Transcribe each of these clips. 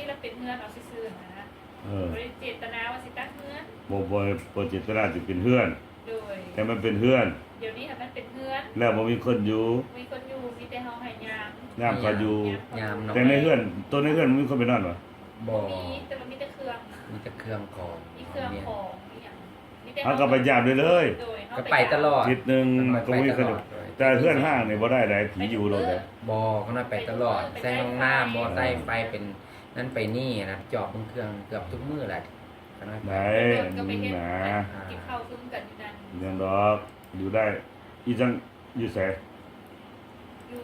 ລະເປັນເຮືອນເອົາຊື່ໆນະ. ເອີ ບໍ່ໄດ້ເຈດຕະນາວ່າຊິຕັ້ງເຮືອນ. ບໍ່ ບໍ່ ບໍ່ເຈດຕະນາຊິເປັນເຮືອນ. ໂດຍ ແຕ່ມັນເປັນເຮືອນ. ດຽວນີ້ໃຫ້ມັນເປັນເຮືອນ ແລ້ວບໍ່ມີຄົນຢູ່. ມີຄົນຢູ່ ມີແຕ່ເຮົາໃຫ້ຍາມ. ຍາມເຂົາຢູ່. ຍາມເນາະ. ແຕ່ໃນເຮືອນ ໂຕໃນເຮືອນບໍ່ມີຄົນໄປນອນຫວາ? ບໍ່ ບໍ່ມີ ແຕ່ວ່າມີແຕ່ເຄື່ອງ. ມີແຕ່ເຄື່ອງຂອງ. ມີເຄື່ອງຂອງ ມີຫຍັງ. ເຮົາກໍໄປຢາມເລີຍ. ໂດຍ ເຮົາກໍໄປຕະຫຼອດ. ທິດໜຶ່ງກໍບໍ່ມີຄົນ. ແຕ່ເຮືອນຮ້າງນີ້ບໍ່ໄດ້ໃດ໋ ຜີຢູ່ໂລດເດ້. ບໍ່ ຂ້ານ້ອຍໄປຕະຫຼອດ. ໃສ່ຫ້ອງນ້ຳບໍ່ ໃສ່ໄຟເປັນນັ້ນໄປນີ້ ຮັບຜິດຊອບເບິ່ງເຄື່ອງເກືອບທຸກມື້ແຫຼະ. ໄດ້ ອັນນີ້ນະ ກິນເຂົ້າຊຸມກັນຢູ່ນັ້ນ. ຍັງດອກ ຢູ່ໄດ້. ອີ່ຈັງ ຢູ່ໃສ? ຢູ່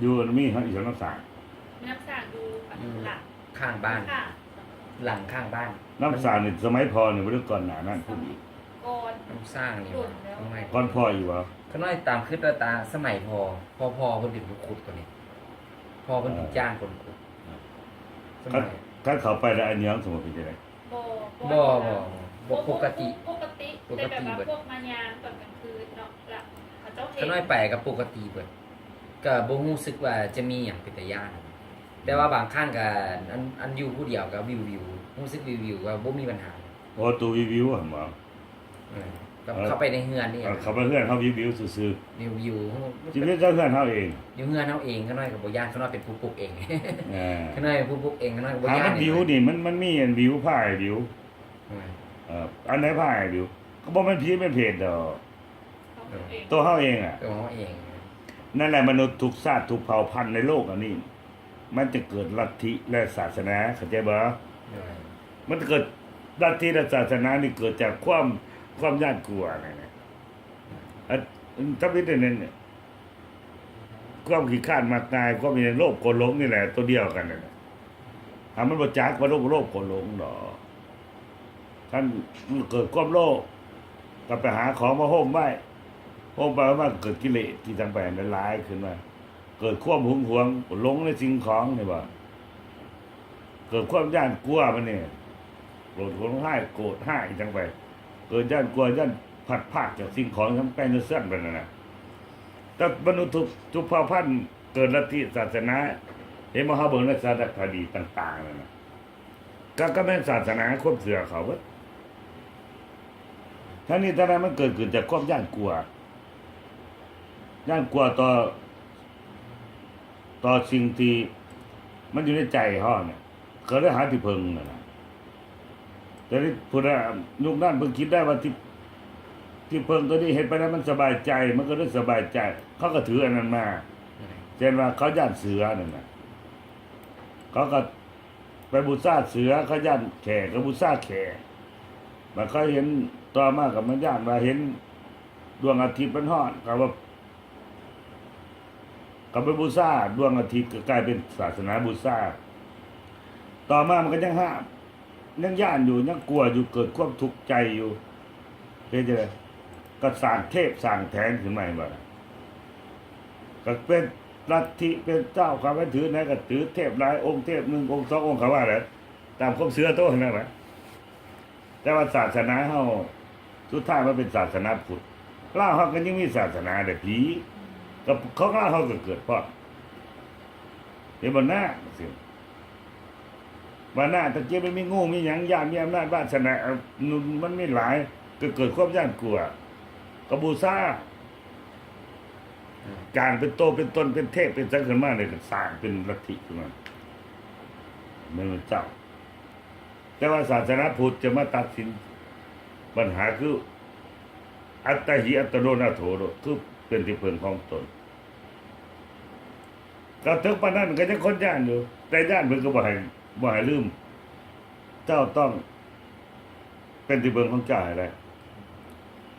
ຢູ່ອັນມີຫຍັງ ອີ່ສັງ ນ້ຳສ້າງ. ນ້ຳສ້າງຢູ່ ຢູ່ຫຼັງ ຂ້າງບ້ານ. ຫຼັງຂ້າງບ້ານ. ນ້ຳສ້າງນີ້ສະໄໝພໍ່ນີ້ບໍ່ ຫຼືກ່ອນໜ້ານັ້ນພຸ້ນອີກ? ກ່ອນ. ນ້ຳສ້າງນີ້ ກ່ອນພໍ່ອີກຫວາ? ຂ້ານ້ອຍຕາມຄິດວ່າຕາ ສະໄໝພໍ່ ພໍ່ ພໍ່ເພິ່ນເປັນຜູ້ຂຸດຕົວນີ້. ພໍ່ເພິ່ນ ເອີ ເປັນຈ້າງຄົນຂຸດ. ສະໄໝ ຄັນ ຄັນເຂົ້າໄປແລ້ວອັນຍອງ ສົມມຸດເປັນຈັ່ງໃດ? ບໍ່ ບໍ່ ບໍ່ ບໍ່ ບໍ່ປົກກະຕິ. ປົກກະຕິ ປົກກະຕິ ແຕ່ແບບວ່າ ເບິດ ພວກມາຍາມຕອນກາງຄືນເນາະ ລະເຂົາເຈົ້າເຫັນ. ຂ້ານ້ອຍໄປກໍປົກກະຕິເບິດ ກໍບໍ່ຮູ້ສຶກວ່າຈະມີຫຍັງເປັນຕາຢ້ານ. ແຕ່ວ່າບາງຄັ້ງກໍ ອັນ ອັນຢູ່ຜູ້ດຽວກໍວິວໆ ຮູ້ສຶກວິວໆ ກໍບໍ່ມີບັນຫາ. ໂອ້ ໂຕວິວໆຫັ້ນບໍ? ເອີ ເອີ ເຂົ້າໄປໃນເຮືອນນີ້ ເອີ ເຂົ້າໄປເຮືອນເຮົາວິວໆຊື່ໆ. ວິວໆ ຊິເປັນເຮືອນເຮົາເອງ. ຢູ່ເຮືອນເຮົາເອງ ຂ້ານ້ອຍກໍບໍ່ຢ້ານ. ຂ້ານ້ອຍເປັນຜູ້ປຸກເອງ. ເອີ ຂ້ານ້ອຍເປັນຜູ້ປຸກເອງ ຂ້ານ້ອຍກໍບໍ່ຢ້ານ. ຫາມັນວິວນີ້ ມັນ ມັນມີອັນວິວ ພາໃຫ້ວິວ. ເອີ ເອີ ອັນໃດພາໃຫ້ວິວ? ກໍບໍ່ແມ່ນຜີແມ່ນເຜດດອກ. ໂຕເຮົາເອງອະ ໂຕເຮົາເອງ. ນັ້ນແຫຼະ ມະນຸດທຸກຊາດ ທຸກເຜົ່າພັນໃນໂລກອັນນີ້ ມັນຈະເກີດລັດທິ ແລະ ສາສະໜາ ເຂົ້າໃຈບໍ່? ໂດຍ ມັນຈະເກີດລັດທິ ແລະ ສາສະໜານີ້ເກີດຈາກຄວາມ ຄວາມຢ້ານກົວນັ້ນແຫຼະ. ອັນ ທຳອິດນັ້ນ ຄວາມຂີ້ຄ້ານມັກງ່າຍ ຄວາມໂລບໂກດຫຼົງນີ້ແຫຼະ ໂຕດຽວກັນນັ້ນແຫຼະ. ຖ້າມັນບໍ່ຈັກວ່າໂລບ ໂລບໂກດຫຼົງດອກ. ຄັນເກີດຄວາມໂລບ ກໍໄປຫາຂອງມາໂຮມໄວ້ ໂຮມໄປໂຮມມາເກີດກິເລດທີ່ທາງໄປຫັ້ນຫຼາຍຂຶ້ນມາ. ເກີດຄວາມຫຶງຫວງ ຫຼົງໃນສິ່ງຂອງ ເຫັນບໍ່? ເກີດຄວາມຢ້ານກົວ ບັດນີ້ໂກດ ຫຼົງຮ້າຍ ໂກດຮ້າຍທາງໄປ ເກີດຢ້ານກົວ ຢ້ານພັດພາກຈາກສິ່ງຂອງ ທັງແປງທັງເຊື່ອນໄປນັ້ນນະ. ແຕ່ມະນຸດທຸກ ທຸກເຜົ່າພັນເກີດລັດທິສາສະໜາ ເຫັນບໍ່? ເຮົາເບິ່ງໃນສາລະຄະດີຕ່າງໆນັ້ນນະ ກໍ ກໍແມ່ນສາສະໜາ ຄວາມເຊື່ອເຂົາເບິດ. ທັງນີ້ທັງນັ້ນມັນເກີດຂຶ້ນຈາກຄວາມຢ້ານກົວ ຢ້ານກົວຕໍ່ ຕໍ່ສິ່ງທີ່ມັນຢູ່ໃນໃຈເຮົານີ້ ກໍເລີຍຫາທີ່ເພິ່ງນັ້ນນະ. ແຕ່ທີ່ ພຸ້ນນະ ຍຸກນັ້ນເພິ່ນຄິດໄດ້ວ່າທີ່ ທີ່ເພິ່ງຕົວນີ້ເຮັດໄປແລ້ວມັນສະບາຍໃຈ ມັນກໍເລີຍສະບາຍໃຈ ເຂົາກໍຖືອັນນັ້ນມາ. ເຊັ່ນວ່າເຂົາຢ້ານເສືອນັ້ນນະ ເຂົາກໍ ໄປບູຊາເສືອ ເຂົາຢ້ານແຂ້ ກໍບູຊາແຂ້. ບາດເຂົາເຫັນ ຕໍ່ມາກໍມາຢ້ານວ່າເຫັນດວງອາທິດມັນຮ້ອນ ກໍວ່າ ກໍໄປບູຊາດວງອາທິດ ກໍກາຍເປັນສາສະໜາບູຊາ. ຕໍ່ມາມັນກໍຍັງຫ້າມ ຍັງຢ້ານຢູ່ ຍັງກົວຢູ່ ເກີດຄວາມທຸກໃຈຢູ່. ເຮັດຈັ່ງໃດ? ກໍສ້າງເທບສ້າງແຖນຂຶ້ນມາ ເຫັນບໍ່ລະ? ກໍເປັນລັດທິ ເປັນເຈົ້າ ເຂົາໄປຖືແນວ ກໍຖືເທບຫຼາຍອົງ ເທບໜຶ່ງອົງສອງອົງ ເຂົາວ່າແຫຼະ ຕາມຄວາມເຊື່ອໂຕນັ້ນແຫຼະ. ແຕ່ວ່າສາສະໜາເຮົາ ສຸດທ້າຍມາເປັນສາສະໜາພຸດ. ລາວເຮົາກໍຍັງມີສາສະໜາເດ້ພີ່ ກໍຂອງລາວເຮົາກໍເກີດພ້ອມ ເຫັນບໍ່ນະ? ວ່ານະ ຕະກີ້ມັນມີງູມີຫຍັງ ຢ້ານມີອຳນາດວາດສະໜາ ເອີ ມັນມີຫຼາຍ ກໍເກີດຄວາມຢ້ານກົວ ກໍບູຊາ ອືມ ກາງເປັນໂຕເປັນຕົນ ເປັນເທບເປັນຫຍັງຂຶ້ນມານີ້ ກໍສ້າງເປັນລັດທິຂຶ້ນມາ ແມ່ນເຈົ້າ. ແຕ່ວ່າສາສະໜາພຸດຈະມາຕັດສິນບັນຫາຄື ອັດຕະຫິອັດຕະໂນນາໂຖໂລດ ຄືເປັນທີ່ເພິ່ງຂອງຕົນ. ກໍເຖິງປານນັ້ນກໍຍັງຄົນຢ້ານຢູ່ ແຕ່ຢ້ານເພິ່ນກໍບໍ່ໃຫ້ ບໍ່ໃຫ້ລືມ ເຈົ້າຕ້ອງເປັນທີ່ເພິ່ງຂອງເຈົ້າໃຫ້ໄດ້.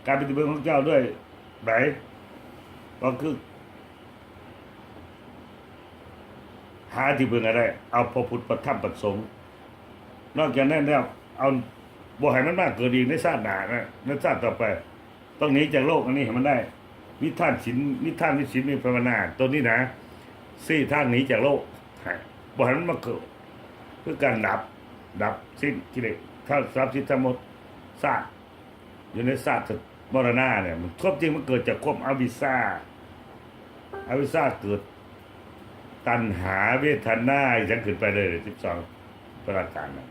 ການເປັນທີ່ເພິ່ງຂອງເຈົ້າດ້ວຍໃດ? ກໍຄື ຫາທີ່ເພິ່ງໃຫ້ໄດ້ ເອົາພະພຸດ ພະທຳ ພະສົງ. ນອກຈາກນັ້ນແລ້ວ ເອົາ ບໍ່ໃຫ້ມັນມາເກີດອີກໃນຊາດໜ້ານະ ໃນຊາດຕໍ່ໄປ. ຕ້ອງໜີຈາກໂລກອັນນີ້ໃຫ້ມັນໄດ້. ມີທານສິນ ມີທານ ມີສິນ ມີພາວະນາ ຕົວນີ້ນະ ຊີ້ທາງໜີຈາກໂລກໃຫ້ ບໍ່ໃຫ້ມັນມາເກີດ. ຄືການດັບ ດັບສິ້ນກິເລດ ທັງສາມສິບທັງໝົດ ຊາດ ຢູ່ໃນຊາດ ມໍລະນານີ້ ມັນ ຄວາມຈິງມັນເກີດຈາກຄວາມອະວິຊຊາ. ອະວິຊຊາເກີດຕັນຫາ ເວທະນາ ອີຫຍັງຂຶ້ນໄປເລີຍ ສິບສອງ ພະລາການນັ້ນ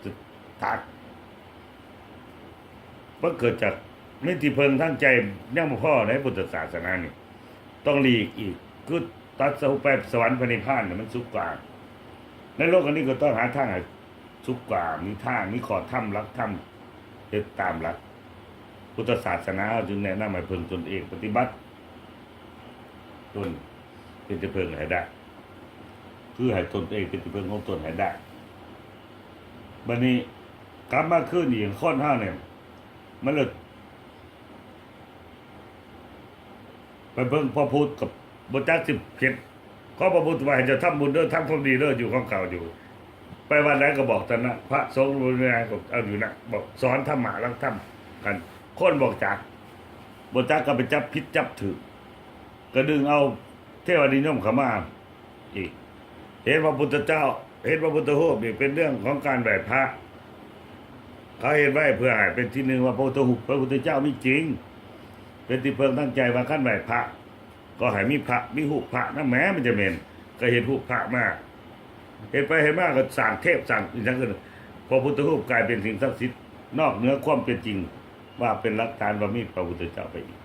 ຈະຕັດ ມັນເກີດຈາກມີທີ່ເພິ່ງທາງໃຈຍັງບໍ່ພໍໃນພຸດທະສາສະໜານີ້ ຕ້ອງຫຼີກອີກ ຄືຕັດສະຫຸໄປສະຫວັນພະນິບພານໃຫ້ມັນສຸກກວ່າ. ໃນໂລກອັນນີ້ກໍຕ້ອງຫາທາງໃຫ້ສຸກກວ່າ ມີທາງ ມີຂໍ້ທຳ ຫຼັກທຳ ເຮັດຕາມຫຼັກພຸດທະສາສະໜາ ເຮົາຈຶ່ງແນະນຳໃຫ້ເພິ່ງຕົນເອງ ປະຕິບັດ ຕົນເປັນທີ່ເພິ່ງໃຫ້ໄດ້ ຄືໃຫ້ຕົນເອງເປັນທີ່ເພິ່ງຂອງຕົນໃຫ້ໄດ້. ບັດນີ້ກັບມາຄືນອີກ ຄົນເຮົານີ້ມັນເລີຍໄປເບິ່ງພະພຸດກໍບໍ່ຈັກຊິເຮັດ ຂໍພະພຸດວ່າໃຫ້ເຈົ້າທຳບຸນເດີ ທຳຄວາມດີເດີ ຢູ່ຂອງເກົ່າຢູ່ ໄປວັດໃດກໍບອກເທົ່ານັ້ນ ພະສົງກໍເອົາຢູ່ນະ ບອກສອນທຳມະຫຼັກທຳກັນ ຄົນບໍ່ຈັກ ບໍ່ຈັກກໍໄປຈັບຜິດຈັບຖືກ ກໍດຶງເອົາເທວະນິຍົມເຂົ້າມາອີກ ເຫັນພະພຸດທະເຈົ້າ ເຫັນພະພຸດທະຮູບນີ້ເປັນເລື່ອງຂອງການໄຫວ້ພະ ເຂົາເຮັດໄວ້ເພື່ອໃຫ້ເປັນທີ່ໜຶ່ງວ່າພະພຸດທະຮູບ ພະພຸດທະເຈົ້າມີຈິງ ເປັນທີ່ເພິ່ງທາງໃຈ ວ່າຄັນໄຫວ້ພະ ກໍໃຫ້ມີພະ ມີຮູບພະນຳແໝ ມັນຈະແມ່ນ ກໍເຮັດຮູບພະມາ ເຮັດໄປເຮັດມາກໍສ້າງເທບສ້າງອີ່ຫຍັງຂຶ້ນ ພະພຸດທະຮູບກາຍເປັນສິ່ງສັກສິດນອກເໜືອຄວາມເປັນຈິງ ວ່າເປັນຫຼັກຖານວ່າມີພະພຸດທະເຈົ້າໄປອີກ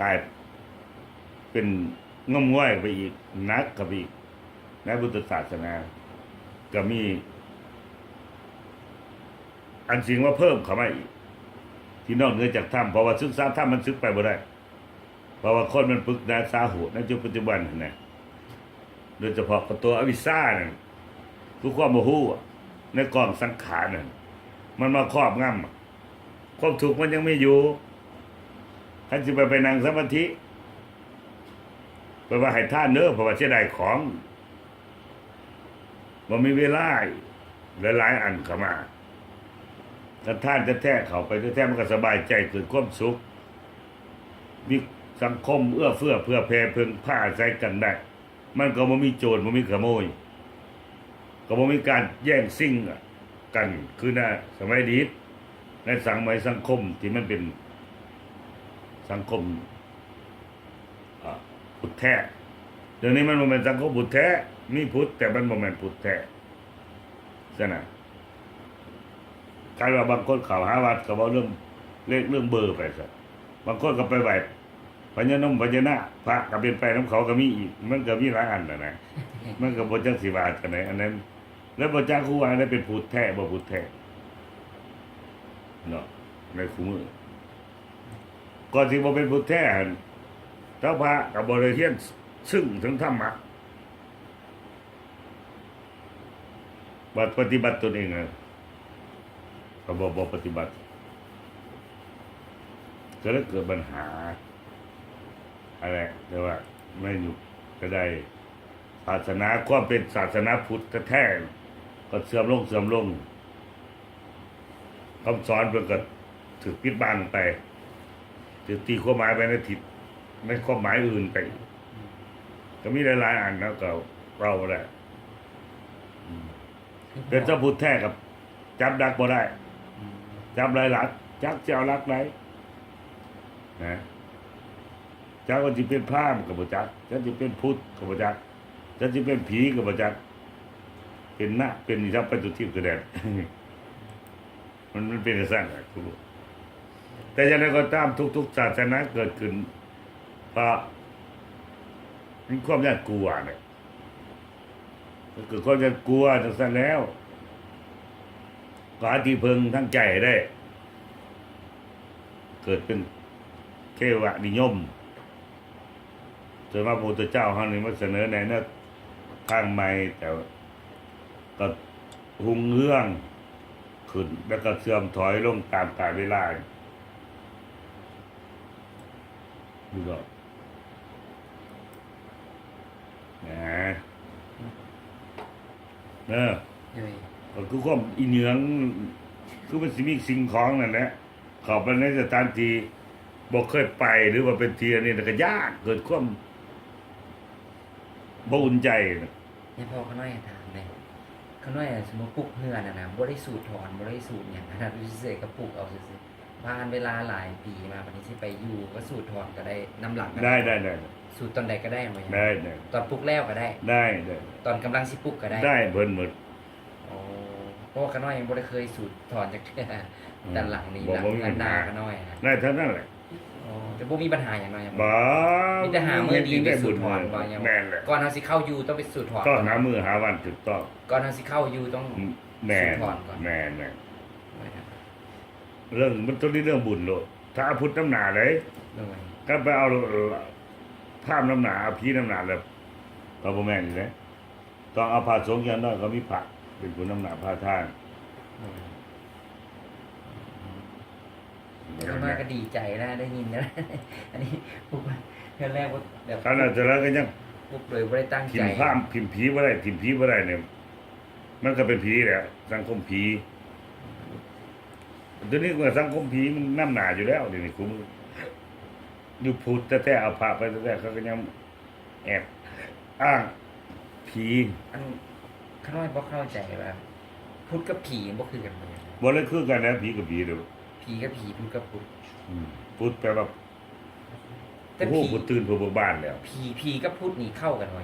ກາຍເປັນງົມງວາຍໄປອີກ ໜັກເຂົ້າໄປອີກ ໃນພຸດທະສາສະໜາກໍມີອັນສິ່ງມາເພີ່ມເຂົ້າມາອີກ ທີ່ນອກເໜືອຈາກທຳ ເພາະວ່າສຶກສາທຳມັນສຶກໄປບໍ່ໄດ້ ເພາະວ່າຄົນມັນປຶກສາສາຫູໃນຈຸດປັດຈຸບັນຫັ້ນນະ ໂດຍສະເພາະກໍຕົວອະວິຊຊານັ້ນ ຄືຄວາມບໍ່ຮູ້ໃນກອງສັງຂານນັ້ນ ມັນມາຄອບງຳ ຄວາມທຸກມັນຍັງມີຢູ່ ຄັນຊິໄປ ໄປນັ່ງສະມາທິ ເພິ່ນວ່າໃຫ້ທານເດີ ເພາະວ່າເສຍດາຍຂອງ ບໍ່ມີເວລາ ຫຼາຍໆອັນເຂົ້າມາ ຄັນທານແທ້ໆ ເຂົ້າໄປແທ້ໆ ມັນກໍສະບາຍໃຈ ເກີດຄວາມສຸກ ມີສັງຄົມເອື້ອເຟື້ອເຜື່ອແຜ່ ເພິ່ງພາອາໄສກັນໄດ້ ມັນກໍບໍ່ມີໂຈນ ບໍ່ມີຂະໂມຍ ກໍບໍ່ມີການແຍ່ງຊິງກັນ ຄືໃນສະໄໝອະດີດ ໃນສະໄໝສັງຄົມທີ່ມັນເປັນສັງຄົມ ອາ ພຸດແທ້ ດຽວນີ້ມັນບໍ່ແມ່ນສັງຄົມພຸດແທ້ ມີພຸດ ແຕ່ມັນບໍ່ແມ່ນພຸດແທ້ ຊັ້ນນະ ກາຍວ່າບາງຄົນເຂົ້າຫາວັດກໍເວົ້າເລື່ອງເລກເລື່ອງເບີໄປຊະ ບາງຄົນກໍໄປໄຫວ້ພະຍານົມພະຍານາກ ພະກໍເປັນໄປນຳເຂົາກໍມີອີກ ມັນກໍມີຫຼາຍອັນຫັ້ນນະ ມັນກໍບໍ່ຈັກຊິວ່າຈັ່ງໃດ ອັນນັ້ນ ແລ້ວບໍ່ຈັກຮູ້ວ່າອັນໃດເປັນພຸດແທ້ບໍ່ພຸດແທ້ເນາະ ໃນຄູ່ມື້ ກ່ອນຊິບໍ່ເປັນພຸດແທ້ຫັ້ນ ເຈົ້າພະກໍບໍ່ໄດ້ຮຽນຊຶ້ງເຖິງທຳມະ ວ່າປະຕິບັດຕົນເອງນະ ກໍບໍ່ ບໍ່ປະຕິບັດ ກໍເລີຍເກີດບັນຫາ ອັນແຫຼະ ແຕ່ວ່າໃນຍຸກກະໄດ້ ສາສະໜາ ຄວາມເປັນສາສະໜາພຸດແທ້ໆ ກໍເສື່ອມລົງ ເສື່ອມລົງ ຄຳສອນເພິ່ນກໍຖືກປິດບັງໄປ ຖືກຕີຄວາມໝາຍໄປໃນທິດ ໃນຄວາມໝາຍອື່ນໄປ ກໍມີຫຼາຍໆອັນ ເຮົາກໍເວົ້າບໍ່ໄດ້ ອືມ ເປັນຊາວພຸດແທ້ກໍຈັບຫຼັກບໍ່ໄດ້ ອືມ ຈັບຫຼາຍຫຼັກ ຈັກຊິເອົາຫຼັກໃດນະ ຈັກວ່າຊິເປັນພາມກໍບໍ່ຈັກ ຈັກຊິເປັນພຸດກໍບໍ່ຈັກ ຈັກຊິເປັນຜີກໍບໍ່ຈັກ ເປັນນາກເປັນອີ່ຫຍັງໄປທຸກທິດທຸກແດນ ມັນ ມັນເປັນຈັ່ງຊັ້ນແຫຼະ ແຕ່ຢ່າງໃດກໍຕາມ ທຸກໆສາສະໜາເກີດຂຶ້ນ ເພາະມີຄວາມຢ້ານກົວແຫຼະ ເກີດຄວາມຢ້ານກົວຈັ່ງຊັ້ນແລ້ວ ກໍຫາທີ່ເພິ່ງທາງໃຈໃຫ້ໄດ້ ເກີດເປັນເທວະນິຍົມ ຈນວ່າພະພຸດທະເຈົ້າເຮົານີ້ມາສະເໜີແນະແນວທາງໃໝ່ ແຕ່ກໍຮຸ່ງເຮືອງຂຶ້ນ ແລ້ວກໍເສື່ອມຖອຍລົງຕາມການເວລາ ນີ້ກໍ ນະ ເອີ ໂດຍ ກໍຄືຄວາມອີ່ເໜືອງ ຄືມັນຊິມີສິ່ງຂອງນັ້ນແຫຼະ ເຂົ້າໄປໃນສະຖານທີ່ບໍ່ເຄີຍໄປ ຫຼືວ່າເປັນທີ່ອັນນີ້ ແລ້ວກໍຢ້ານ ເກີດຄວາມບໍ່ອຸ່ນໃຈນະ. ໃຫ້ພໍ່ຂ້ານ້ອຍຖາມແດ່ ຂ້ານ້ອຍສົມມຸດປຸກເຮືອນຫັ້ນນະ ບໍ່ໄດ້ສູດຖອນ ບໍ່ໄດ້ສູດຫຍັງຫັ້ນນະ ຊື່ໆ ກໍປຸກເອົາຊື່ໆ ຜ່ານເວລາຫຼາຍປີມາ ບັດນີ້ຊິໄປຢູ່ກໍສູດຖອນກໍໄດ້ ນຳຫຼັງກໍໄດ້ ໄດ້ ໄດ້ ໄດ້ ສູດຕອນໃດກໍໄດ້ ບໍ່ຫຍັງ ໄດ້ ໄດ້ ຕອນປຸກແລ້ວກໍໄດ້ ໄດ້ ໄດ້ ຕອນກຳລັງຊິປຸກກໍໄດ້ ໄດ້ເບິດໝົດ. ເພາະວ່າຂ້ານ້ອຍຍັງບໍ່ໄດ້ເຄີຍສູດຖອນຈັກເທື່ອ. ອືມ ດ້ານຫຼັງນີ້ ບໍ່ ລະ ບໍ່ມີບັນຫາ ລະນາຂ້ານ້ອຍນະ. ໄດ້ເທົ່ານັ້ນແຫຼະ. ອໍ ແຕ່ບໍ່ມີບັນຫາຫຍັງເນາະ. ບໍ່ ມີແຕ່ຫາມື້ດີໄປສູດຖອນບໍ່? ແມ່ນແຫຼະ. ກ່ອນເຮົາຊິເຂົ້າຢູ່ຕ້ອງໄປສູດຖອນ ຕ້ອງຫາມື້ຫາວັນຖືກຕ້ອງ. ກ່ອນເຮົາຊິເຂົ້າຢູ່ຕ້ອງ ແມ່ນ ສູດຖອນກ່ອນ. ແມ່ນໆ. ເລື່ອງ ມັນຕ້ອງມີເລື່ອງບຸນໂລດ. ຖ້າເອົາພຸດນຳໜ້າເດ້. ໂດຍ. ຄັນໄປເອົາພາມນຳໜ້າ ເອົາຜີນຳໜ້າແລ້ວ ກໍບໍ່ແມ່ນອີກເດ້. ຕ້ອງເອົາພະສົງ ຢ່າງໜ້ອຍກໍມີພະເປັນຜູ້ນຳໜ້າພາທາງ. ອືມ ຂ້ານ້ອຍກໍດີໃຈນະ ໄດ້ຍິນນະ. ອັນນີ້ປຸກເທື່ອແລກ ແບບ ຂ້ານ້ອຍເທື່ອແລກກໍຍັງ ປຸກໂດຍບໍ່ໄດ້ຕັ້ງໃຈ. ຖິ້ມພາມ ຖິ້ມຜີບໍ່ໄດ້ ຖິ້ມຜີບໍ່ໄດ້ນີ້ ມັນກໍເປັນຜີແຫຼະ ສັງຄົມຜີ. ດຽວນີ້ກໍສັງຄົມຜີມັນນຳໜ້າຢູ່ແລ້ວ ດຽວນີ້ ຢູ່ພຸດແທ້ໆ ເອົາພະໄປແທ້ໆ ເຂົາກໍຍັງ ແອບອ້າງຜີ. ອັນ ຂ້ານ້ອຍບໍ່ເຂົ້າໃຈວ່າ ພຸດກັບຜີມັນບໍ່ຄືກັນບໍ່? ບໍ່ໄດ້ຄືກັນແຫຼະ ຜີກັບຜີເດີ້. ຜີກັບຜີ ພຸດກັບພຸດ. ອືມ ພຸດແປວ່າ ແຕ່ ໂອ້ໂຫ ຜີ ຜູ້ຕື່ນຜູ້ເບີກບານແລ້ວ. ຜີ ຜີກັບພຸດນີ້ເຂົ້າກັນບໍ່?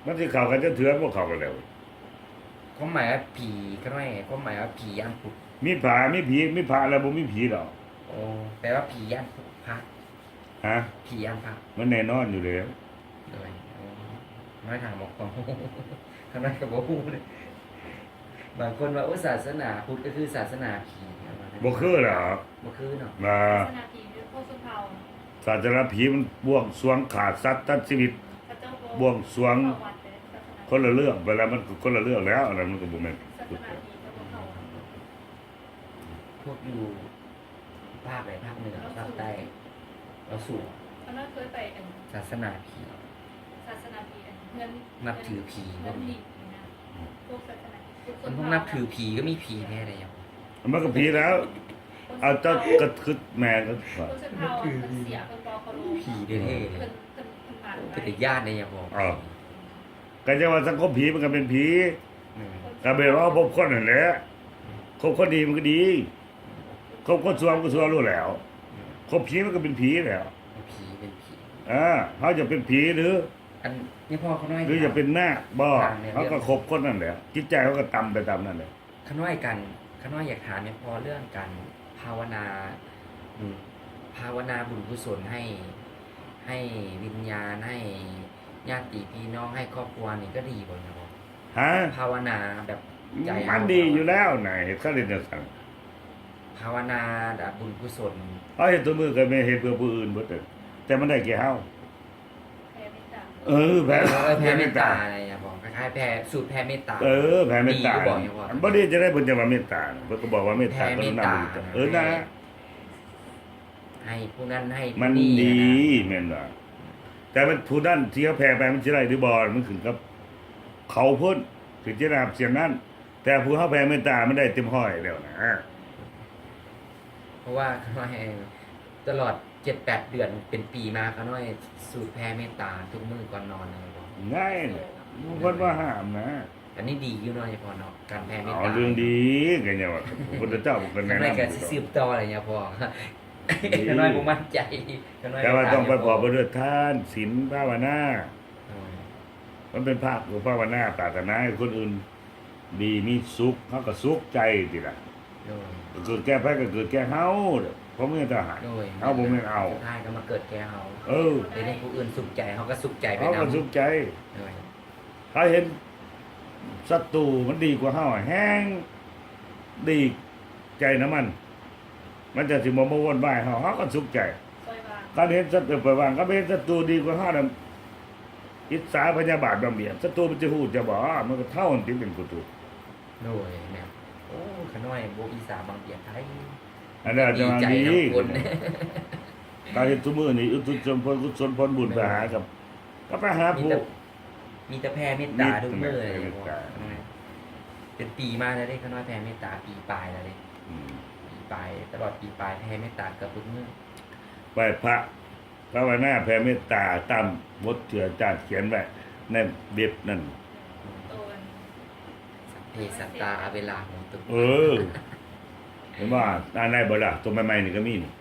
ມັນຊິເຂົ້າກັນຈັກເທື່ອ ບໍ່ເຂົ້າກັນແລ້ວ. ຄວາມໝາຍວ່າຜີ ຂ້ານ້ອຍ ຄວາມໝາຍວ່າຜີຢ້ານພຸດ. ມີຜາ ມີຜີ ມີພະແລ້ວບໍ່ມີຜີດອກ. ໂອ້ ແປວ່າຜີຢ້ານພະ. ຮະ? ຜີຢ້ານພະ ມັນແນ່ນອນຢູ່ແລ້ວ. ໂດຍ. ໂອ້ ນ້ອຍຖາມເອົາຄວາມຮູ້ ຂ້ານ້ອຍກໍບໍ່ຮູ້ເດ້. ບາງຄົນວ່າ ໂອ້ ສາສະໜາພຸດກໍຄືສາສະໜາຜີ. ບໍ່ຄືດອກ. ບໍ່ຄືເນາະ. ວ່າ ສາສະໜາຜີ ພວກຊົນເຜົ່າ ສາສະໜາຜີມັນບວງສວງຂ້າສັດຕັດຊີວິດ ເຂົາເຈົ້າບໍ່ ບວງສວງ ເຂົ້າວັດເດ້ ສາສະໜາ ຄົນລະເລື່ອງໄປແລ້ວ ມັນກໍຄົນລະເລື່ອງແລ້ວ. ອັນນັ້ນມັນກໍບໍ່ແມ່ນ ສາສະໜາຜີເຂົາບໍ່ເຂົ້າວັດ. ພວກຢູ່ພາກໃດພາກເໜືອ ພາກໃຕ້ ລາວສູງ. ຂ້ານ້ອຍເຄີຍໄປອັນ ສາສະໜາຜີ ສາສະໜາຜີ ອັນເຮືອນ ນັບຖືຜີ ເຮືອນ ພວກນີ້ ເຮືອນລິງນີ້ນະ. ອືມ ພວກສາສະໜາ ພວກຊົນເຜົ່າ ມັນພວກນັບຖືຜີກໍມີຜີແທ້ໃດ. ມັນກໍຜີແລ້ວ. ເອົາ ເຈົ້າກໍຄືແມ່ນ ຄົນຊົນເຜົ່າ ເພິ່ນເສຍ ເພິ່ນບໍ່ເຄົາລົບ ຜີແທ້ໆ ເພິ່ນ ເພິ່ນ ເພິ່ນມັນ ເປັນຕາຢ້ານເດ້. ເອີ ກໍຈັ່ງວ່າສັງຄົມຜີມັນກໍເປັນຜີ. ອືມ ກໍແບບວ່າເຮົາຄົບຄົນຫັ້ນແຫຼະ ຄົບຄົນດີມັນກໍດີ ຄົບຄົນຊົ່ວມັນກໍຊົ່ວໂລດແລ້ວ. ອືມ ຄົບຜີມັນກໍເປັນຜີແລ້ວ. ເປັນຜີ ເປັນຜີ. ເອີ ເຮົາຢາກເປັນຜີ ຫຼື ອັນນີ້ພໍ່ຂ້ານ້ອຍ ຫຼືຢາກເປັນນາກບໍ່? ເຮົາກໍຄົບຄົນນັ້ນແຫຼະ ຈິດໃຈເຮົາກໍຕ່ຳໄປຕາມນັ້ນແຫຼະ. ຂ້ານ້ອຍ ການ ຂ້ານ້ອຍຢາກຖາມແມ່ນພໍເລື່ອງການພາວະນາ ອືມ ພາວະນາບຸນກຸສົນໃຫ້ ໃຫ້ວິນຍານ ໃຫ້ຍາດຕິພີ່ນ້ອງ ໃຫ້ຄອບຄົວນີ້ກໍດີບໍ່? ຮະ? ພາວະນາແບບໃຈເຮົາ ມັນດີຢູ່ແລ້ວນະ ເຮັດ ຄັນເຮັດຈັ່ງຊັ້ນ ພາວະນາແບບບຸນກຸສົນ. ເຮົາເຮັດທຸກມື້ກໍແມ່ນເຮັດເພື່ອຜູ້ອື່ນເບິດ ແຕ່ມັນໄດ້ແກ່ເຮົາ. ແຜ່ເມດຕາ ເອີ ແຜ່ ເອີ ແຜ່ເມດຕາ ແຜ່ເມດຕາ ອະ ຍາພໍ່ ຄ້າຍໆ ແຜ່ ສູດແຜ່ເມດຕາ. ເອີ ແຜ່ເມດຕາ ດີຢູ່ບໍ່ ຍາພໍ່? ບໍ່ດີຈັ່ງໃດ ເພິ່ນຈັ່ງວ່າເມດຕາ ເພິ່ນກໍບອກວ່າເມດຕາ ແຜ່ເມດຕາ ກະລຸນາ ມຸທິຕາ. ເອີ ນັ້ນ ໃຫ້ຜູ້ນັ້ນໃຫ້ຜູ້ນີ້ ມັນດີ ນະ ແມ່ນບໍ່? ແຕ່ມັນຜູ້ນັ້ນທີ່ເຮົາແຜ່ໄປມັນຊິໄດ້ຫຼືບໍ່ ມັນຂຶ້ນກັບເຂົາພຸ້ນ ເພິ່ນຈະໄດ້ຮັບສ່ຽງນັ້ນ. ແຕ່ຜູ້ເຮົາແຜ່ເມດຕາມັນໄດ້ເຕັມຮ້ອຍແລ້ວນະ. ເພາະວ່າຂ້ານ້ອຍຕະຫຼອດເຈັດແປດເດືອນເປັນປີມາ ຂ້ານ້ອຍສູດແຜ່ເມດຕາທຸກມື້ກ່ອນນອນເລີຍບໍ່? ງ່າຍນະ ເພິ່ນບໍ່ຫ້າມນະ. ອັນນີ້ດີຢູ່ເນາະ ຍາພໍ່ເນາະ ການແຜ່ເມດຕາ. ເອົາເລື່ອງດີ ກໍຍັງວ່າ ພະພຸດທະເຈົ້າເພິ່ນກໍແນະນຳ ຂ້ານ້ອຍກໍຊິສືບຕໍ່ແຫຼະ ຍາພໍ່. ຂ້ານ້ອຍບໍ່ໝັ້ນໃຈ ຂ້ານ້ອຍ ແຕ່ວ່າຕ້ອງໄປຂໍເພິ່ນດ້ວຍທານ ສິນ ພາວະນາ. ໂດຍ. ມັນເປັນພາກ ພາວະນາ ປາດຖະໜາໃຫ້ຄົນອື່ນດີມີສຸກ ເຮົາກໍສຸກໃຈຕິລະ. ໂດຍ. ກໍເກີດແກ່ໃຜກໍເກີດແກ່ເຮົາ ເພາະມີແຕ່ໃຫ້. ໂດຍ. ເຮົາບໍ່ແມ່ນເອົາ ສຸດທ້າຍກໍມາເກີດແກ່ເຮົາ. ເອີ. ເຮັດໃຫ້ຜູ້ອື່ນສຸກໃຈ ເຮົາກໍສຸກໃຈໄປນຳ. ເຮົາກໍສຸກໃຈ. ໂດຍ. ຖ້າເຫັນສັດຕູມັນດີກວ່າເຮົາ ແຮ່ງດີໃຈນຳມັນ ມັນຈະຊິບໍ່ມາວົນວາຍເຮົາ ເຮົາກໍສຸກໃຈ. ຄັນເຫັນສັດຕູ ໄປວ່າ ຄັນເຫັນສັດຕູດີກວ່າເຮົານະ ອິດສາພະຍາບາດບັງບຽດ ສັດຕູມັນຈະຮູ້ຈັກບໍ່? ມັນກໍເທົ່ານັ້ນຕິເປັນຜູ້ທຸກ. ໂດຍ ແມ່ນ. ໂອ້ ຂ້ານ້ອຍບໍ່ອິດສາບັງບຽດໃຜ ອັນນັ້ນຈະວ່າດີ. ການເຮັດທຸກມື້ນີ້ ອຸທິດສ່ວນບຸນ ກຸສົນຜົນບຸນໄປຫາກັບ ກໍໄປຫາຜູ້ ມີແຕ່ແຜ່ເມດຕາທຸກມື້ເລີຍ. ເປັນປີມາແລ້ວເດ້ ຂ້ານ້ອຍແຜ່ເມດຕາປີປາຍແລ້ວເດ້. ອືມ. ປີປາຍ ຕະຫຼອດປີປາຍແຜ່ເມດຕາເກືອບທຸກມື້. ໄຫວ້ພະ ພາວະນາ ແຜ່ເມດຕາຕາມບົດທີ່ອາຈານຂຽນໄວ້ໃນເວັບນັ້ນ. ສັບເພສັດຕາ ອະເວລາໂຫຕຸ. ເອີ ເຫັນບໍ່? ອ່ານໄດ້ບໍ່ລະ? ຕົວໃໝ່ໆນີ້ກໍມີນີ້.